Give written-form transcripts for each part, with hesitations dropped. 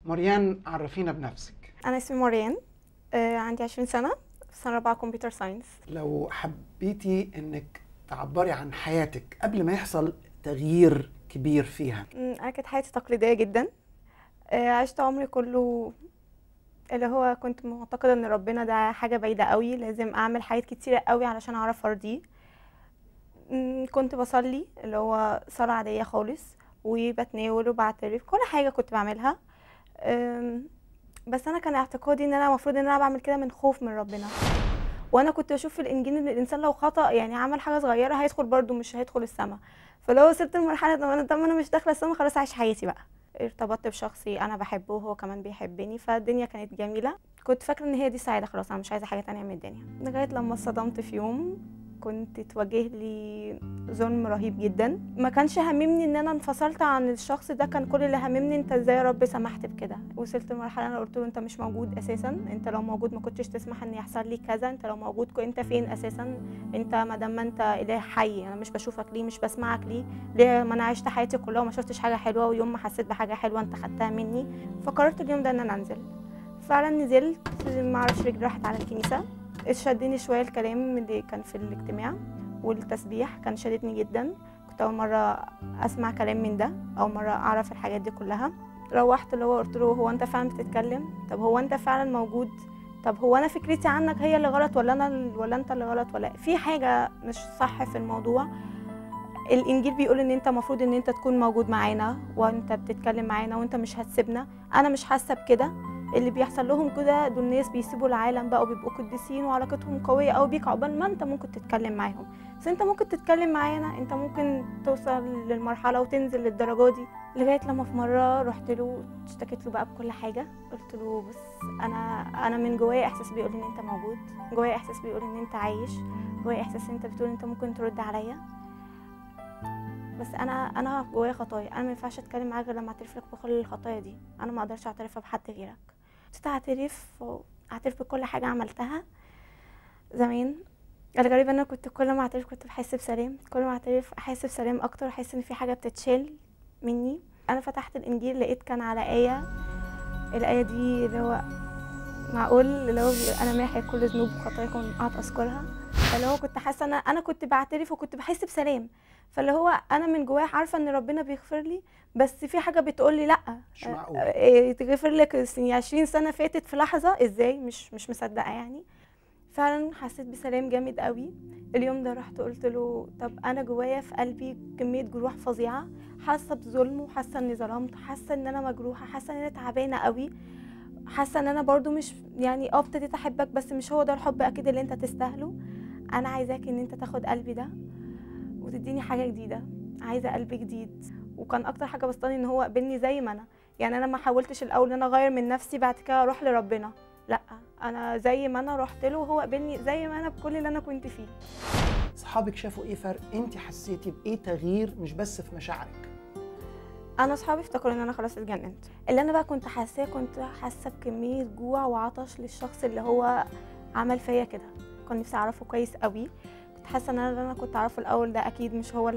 مريان، عرفينا بنفسك. أنا اسمي مريان، عندي 20 سنة، في سنة 4 computer science. لو حبيتي إنك تعبري عن حياتك قبل ما يحصل تغيير كبير فيها. أنا كانت حياتي تقليدية جدا، عشت عمري كله اللي هو كنت معتقدة إن ربنا ده حاجة بعيدة قوي، لازم أعمل حاجات كتيرة قوي علشان أعرف أرضية. كنت بصلي اللي هو صلاة عادية خالص، وبتناول وبعترف، كل حاجة كنت بعملها. بس أنا كان اعتقادي إن أنا المفروض إن أنا بعمل كده من خوف من ربنا، وأنا كنت بشوف في الإنجيل إن الإنسان لو خطأ يعني عمل حاجة صغيرة هيدخل برده مش هيدخل السما. فلو وصلت لمرحلة طب أنا مش داخلة السما، خلاص أعيش حياتي بقى. ارتبطت بشخصي أنا بحبه وهو كمان بيحبني، فالدنيا كانت جميلة. كنت فاكرة إن هي دي السعادة، خلاص أنا مش عايزة حاجة تانية من الدنيا. لغاية لما اتصدمت في يوم، كنت اتوجه لي ظلم رهيب جدا. ما كانش هاممني ان انا انفصلت عن الشخص ده، كان كل اللي هاممني انت ازاي يا رب سمحت بكده. وصلت لمرحلة انا قلت له انت مش موجود اساسا، انت لو موجود ما كنتش تسمح ان يحصل لي كذا، انت لو موجود انت فين اساسا، انت ما دام انت اله حي انا مش بشوفك ليه، مش بسمعك ليه، ليه ما انا عشت حياتي كلها وما شفتش حاجة حلوة، ويوم ما حسيت بحاجة حلوة انت خدتها مني. فقررت اليوم ده ان انا انزل. فعلا نزلت، ما اعرفش رجلي راحت على الكنيسة، شدني شوية الكلام اللي كان في الاجتماع والتسبيح، كان شددني جدا. كنت اول مرة اسمع كلام من ده، اول مرة اعرف الحاجات دي كلها. روحت اللي هو قلت له هو انت فعلا بتتكلم؟ طب هو انت فعلا موجود؟ طب هو انا فكرتي عنك هي اللي غلط ولا انا ولا انت اللي غلط، ولا في حاجة مش صح في الموضوع؟ الانجيل بيقول ان انت المفروض ان انت تكون موجود معانا وانت بتتكلم معانا وانت مش هتسيبنا. انا مش حاسه بكده. اللي بيحصل لهم كده دول ناس بيسيبوا العالم بقى وبيبقوا قديسين وعلاقتهم قوية قوي بيك، عقبال ما انت ممكن تتكلم معاهم. بس انت ممكن تتكلم معانا، انت ممكن توصل للمرحلة وتنزل للدرجة دي. لغاية لما في مرة رحت له اشتكيت له بقى بكل حاجة، قلت له بص انا من جوايا احساس بيقول ان انت موجود، جوايا احساس بيقول ان انت عايش، جوايا احساس ان انت بتقول انت ممكن ترد عليا، بس انا جوايا خطايا، انا ما ينفعش اتكلم معاك غير لما اعترف لك بكل الخطايا دي، انا ما اقدرش اعترفها بحد غيرك. ابتديت اعترف بكل حاجة عملتها زمان. الغريب ان انا كنت كل ما اعترف كنت بحس بسلام، كل ما اعترف احس بسلام اكتر، احس ان في حاجة بتتشال مني. انا فتحت الانجيل لقيت كان على ايه، الايه دي اللي هو معقول اللي هو انا ماحي كل ذنوب وخطاياكم قعدت اذكرها. فاللي هو كنت حاسه انا كنت بعترف وكنت بحس بسلام. فاللي هو انا من جوايا عارفه ان ربنا بيغفر لي، بس في حاجة بتقول لي لا مش معقول تغفر لك 20 سنة فاتت في لحظة ازاي، مش مصدقه يعني. فعلا حسيت بسلام جامد قوي اليوم ده. رحت قلت له طب انا جوايا في قلبي كمية جروح فظيعة، حاسه بظلم وحاسه اني ظلمت، حاسه ان انا مجروحة، حاسه ان انا تعبانة قوي، حاسه ان انا برضو مش يعني ابتديت احبك بس مش هو ده الحب اكيد اللي انت تستاهله. انا عايزاك ان انت تاخد قلبي ده وتديني حاجة جديدة، عايزه قلب جديد. وكان اكتر حاجة بسطاني ان هو قبلني زي ما انا، يعني انا ما حاولتش الاول ان انا اغير من نفسي بعد كده اروح لربنا، لا انا زي ما انا رحت له وهو قبلني زي ما انا بكل اللي انا كنت فيه. اصحابك شافوا ايه فرق؟ انت حسيتي بايه تغيير مش بس في مشاعرك؟ انا اصحابي افتكروا ان انا خلاص اتجننت. اللي انا بقى كنت حاساه، كنت حاسه بكمية جوع وعطش للشخص اللي هو عمل فيا كده، كنت نفسي اعرفه كويس قوي. كنت حاسه ان انا اللي انا كنت اعرفه الاول ده اكيد مش هو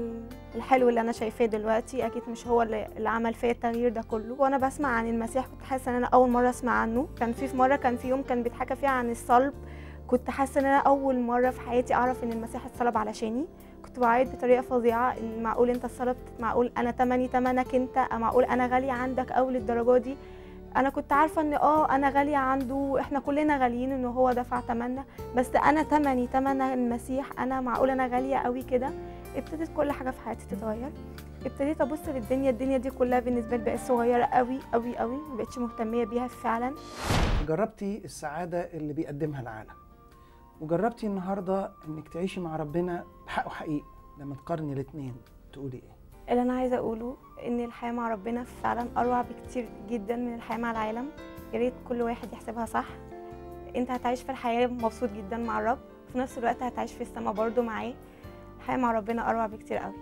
الحلو اللي انا شايفاه دلوقتي، اكيد مش هو اللي عمل فيا التغيير ده كله. وانا بسمع عن المسيح كنت حاسه ان انا اول مرة اسمع عنه. كان في مرة كان في يوم كان بيتحكى فيه عن الصلب، كنت حاسه ان انا اول مرة في حياتي اعرف ان المسيح اتصلب علشاني. كنت بعيط بطريقة فظيعة، ان معقول انت اتصلبت، معقول انا تمني تمنك انت، معقول انا غالية عندك قوي للدرجة دي. انا كنت عارفه ان انا غالية عنده، احنا كلنا غاليين ان هو دفع تمننا، بس انا تمني تمن المسيح، انا معقول انا غالية قوي كده. ابتدت كل حاجة في حياتي تتغير، ابتديت ابص للدنيا، الدنيا دي كلها بالنسبة لي بقت صغيرة قوي قوي قوي، ما بقتش مهتميه بيها فعلا. جربتي السعادة اللي بيقدمها العالم، وجربتي النهارده انك تعيشي مع ربنا بحقه حقيقي. لما تقارني الاثنين تقولي ايه؟ اللي انا عايزه اقوله ان الحياة مع ربنا فعلا اروع بكتير جدا من الحياة مع العالم. يا ريت كل واحد يحسبها صح. انت هتعيش في الحياة مبسوط جدا مع الرب، في نفس الوقت هتعيش في السماء برضو معاه. الحياة مع ربنا اروع بكتير قوي.